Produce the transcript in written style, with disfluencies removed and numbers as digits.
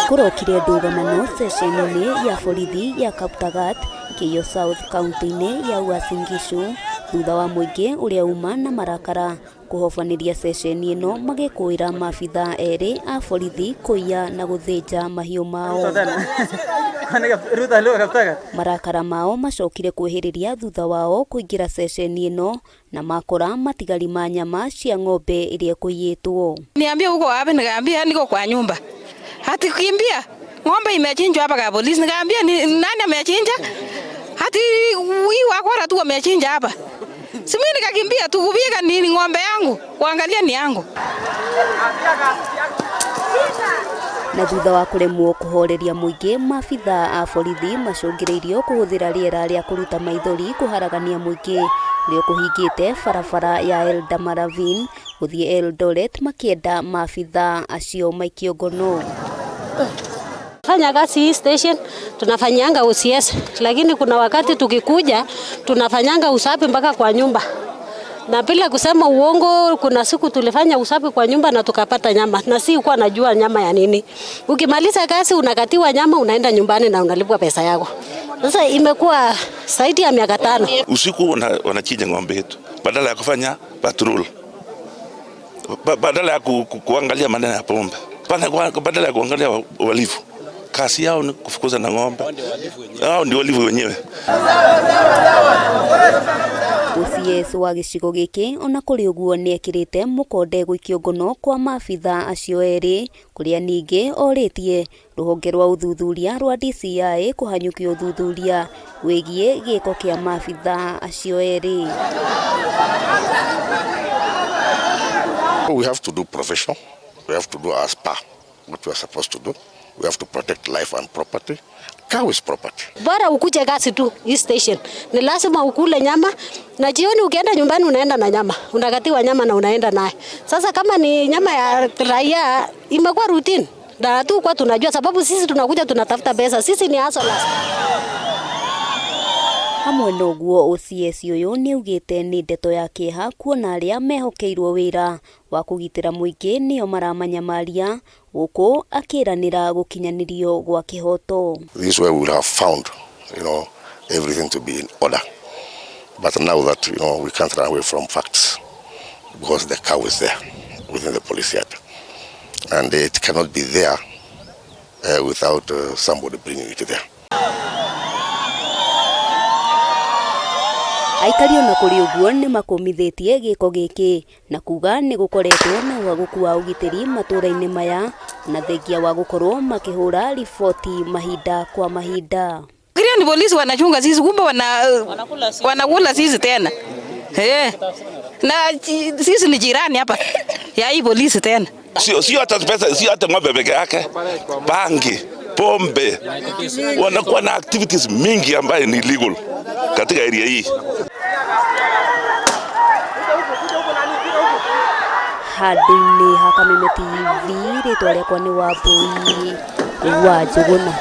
Kũrokire ndũgamano ceceni-inĩ ya borithi ya Kaptagat, Keiyo South kaunti-inĩ ya Uasin Gishu thutha wa mũingĩ ũrĩa uma na marakara kũhobanĩria ceceni ĩno magĩkũĩra maabitha erĩ a borithi kũiya na gũthĩnja mahiũ mao. Marakara mao macokire kwĩhĩrĩria thutha wao kũingĩra ceceni ĩno na makora matigari ma nyama cia ng'ombe ĩrĩa ĩkũiyĩtwo. Niambia uko wapi? Nikaambia niko kwa nyumba. Ati kimbia ng'ombe imechinjwa hapa kwa polisi. Nikaambia ni nani amechinja? Ati huyu wakora tu wamechinja hapa. Si mimi nikakimbia tu kupiga nini ng'ombe yangu, kuangalia ni yangu. Na thutha wa kũremwo kũhoreria mũingĩ, maabitha a borithi macũngĩrĩirio kũhũthĩra rĩera rĩa kũruta maithori kũharagania mũingĩ ũrĩa ũkũhingĩte barabara ya Eldama Ravine gũthiĩ Eldoret makĩenda maabitha acio maikio ngono. Fanya kazi hii station tunafanyanga OCS, lakini kuna wakati tukikuja tunafanyanga usafi mpaka kwa nyumba, na bila kusema uongo, kuna siku tulifanya usafi kwa nyumba na tukapata nyama, na si kuwa najua nyama ya nini. Ukimaliza kazi unakatiwa nyama, unaenda nyumbani na unalipwa pesa yako. Sasa imekuwa zaidi ya miaka 5. Usiku wanachinja ng'ombe yetu badala ya kufanya patrol, badala ya kuangalia maneno ya pombe, badala ya kuangalia walifu. Kazi yao ni kufukuza na ng'ombe. Hao ndio walifu wenyewe. OCS wa gĩcigo gĩkĩ ona kũrĩ ũguo nĩekĩrĩte mũkonde gũikio ngono kwa maabitha acio erĩ kũrĩa ningĩ orĩtie rũhonge rwa ũthuthuria rwa DCI kũhanyũkia ũthuthuria wĩgiĩ gĩko kĩa maabitha acio erĩ. We have to do professional. We have to do as per what we are supposed to do. We have to protect life and property. Cow is property. Bora ukuje kazi tu hii station, ni lazima ukule nyama, na jioni ukienda nyumbani unaenda na nyama, unakatiwa nyama na unaenda naye. Sasa kama ni nyama ya raia imekuwa routine, na tu kwa tunajua sababu sisi tunakuja tunatafuta pesa, sisi ni hustlers. Hamwe na ũguo OCS ũyũ nĩaugĩte nĩ ndeto ya kĩeha kuona arĩa mehokeirwo wĩra wa kũgitĩra mũingĩ nĩo maramanyamaria gũkũ akĩranĩra gũkinyanĩrio gwa kĩhoto. This way we would have found, everything to be in order. But now that, we can't run away from facts because the cow is there within the police yard. And it cannot be there without somebody bringing it there. Aikari ona kũrĩ ũguo nĩ makũmithĩtie gĩko gĩkĩ na kuga nĩ gũkoretwo na ũhagũku wa ũgitĩri matũra-inĩ maya na thengia wa gũkorwo makĩhũra riboti mahinda kwa mahinda. Fikiria ni polisi wanachunga sisi, kumbe wanakula sisi tena. Na sisi ni jirani hapa ya hii polisi tena. Sio hata pesa, sio hata ng'ombe peke yake. Bangi, pombe, wanakuwa na activities mingi ambayo ni illegal katika area hii. Handũ-inĩ ha Kameme TV, rĩtwa rĩakwa nĩ Wambui wa Njũgũna.